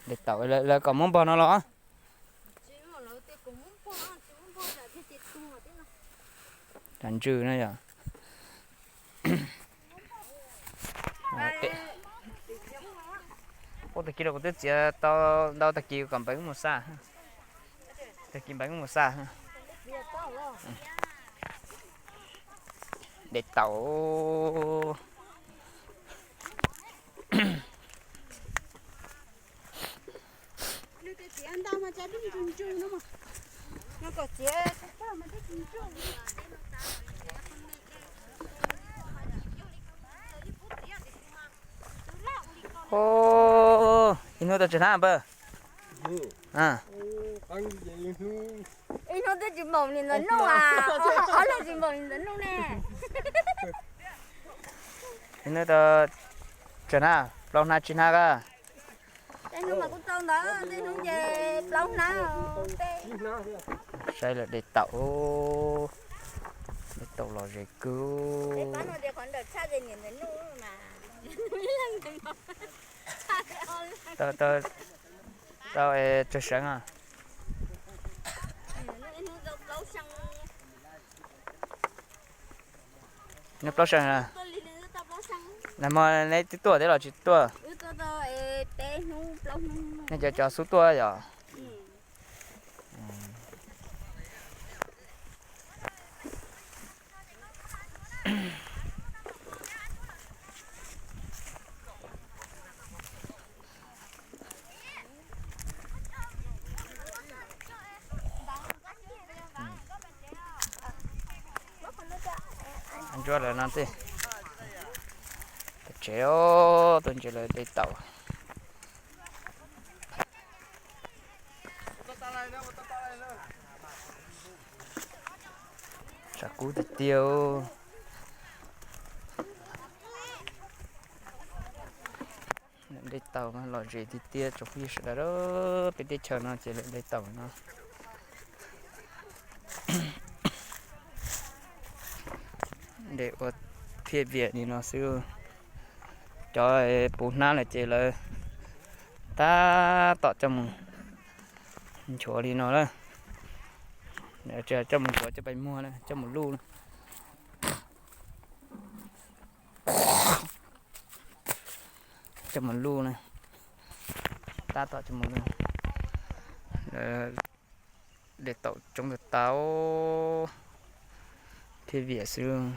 Dej taum lawv kom muab npog no los. Cov ntswg no yog. Ua tag kis los kuv twb txiav tau ntau tag kis kom npeev mus xa. Tag kis npeev mus xa. Dej taum. Ib hnub tau tsis hnab npawg? Ib hnub twb tsis npaum li ntawd nub, ob leeg tsis npaum li ntawd nub ne. Ib hnub tau tsis hnab, plaub hnab tsib hnab ka? Tej hnub mas kuj tau ntawd, tej hnub ces plaub hnab. Saib lawm dej taum, dej taum los ze kawg. Tau, tau, tau, tsawg seev a? Neb plaub seev na. Nag hmo neb twb tuaj thiab los tsis tuaj? Nej cov cov xub tuaj yom? Ntsuab lawv no tej. Tsev, tuaj ntsia lawv dej taum. Tshav kub tiag tiag. Lawv dej taum mas lom zem tiag tiag tsoom phooj ywg sawv daws. Peb teb chaws no ces lawv dej taum no. Dej ua phiaj viam li no xwb. Cov puv hnab lawm ces lawv tab tom coj mus nchuav li no lawm. Coj mus nchuav coj pais muag na, coj mus luj na. Coj mus luj na. Tab tom coj mus luj. Dej taum coob tag tag, phiaj viam xwb.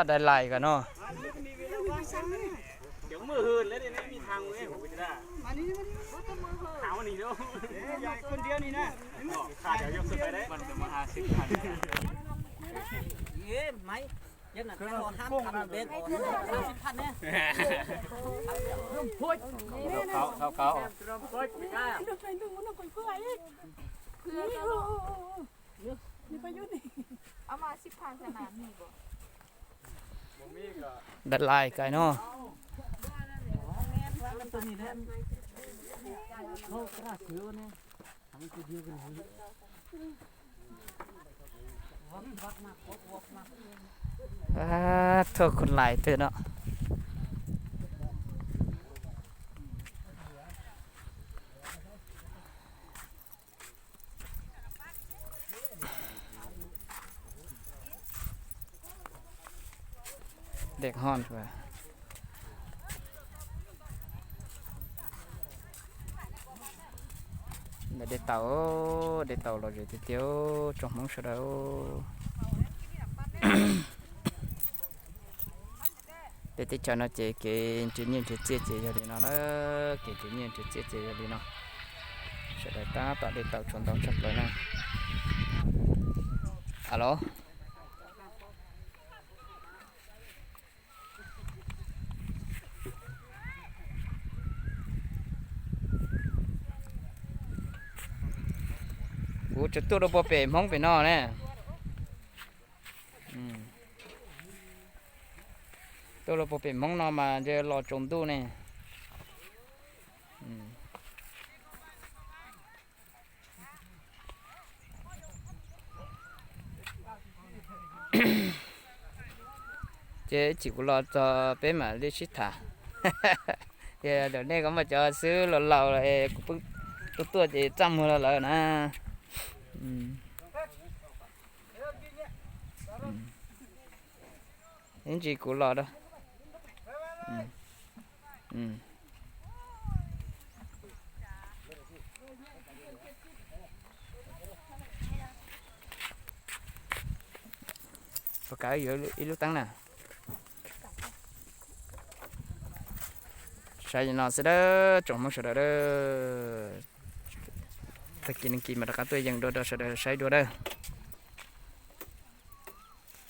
Dai lais kawg no. Dai lais kawg no. Thuaj khuv lais twg no. Dej hoj. Ntawm dej taum, dej taum lom zem tiag tiag tsoom Hmoob sawv daws. Peb teb chaws no ces kev nrhiav nyiaj nrhiav txiaj ces yog li no na, kev nrhiav nyiaj nrhiav txiaj ces yog li no. Sawv daws tab tom dej taum tshua ntau tshaj plaws na. Alo. Kuv tseem tuaj rau puag pem Hmoob pem no ne. Tuaj rau puag pem Hmoob no mas ntshe los tsaus ntuj ne. Ces ib chim kuv los txog peb mam li sib tham. Ces ntawm nej ko mas cov xib hwb laus laus los es kuv pheej tuaj tuaj ces txaj muag rau lawv na. Ib ntsis kuv los rau. Puas kav yuav ib lub teeb na? Saib no xwb dawb tsoom Hmoob sawv daws. Tag kis neeg kis mas rov qab tuaj yees dua rau sawv daws saib dua dawb.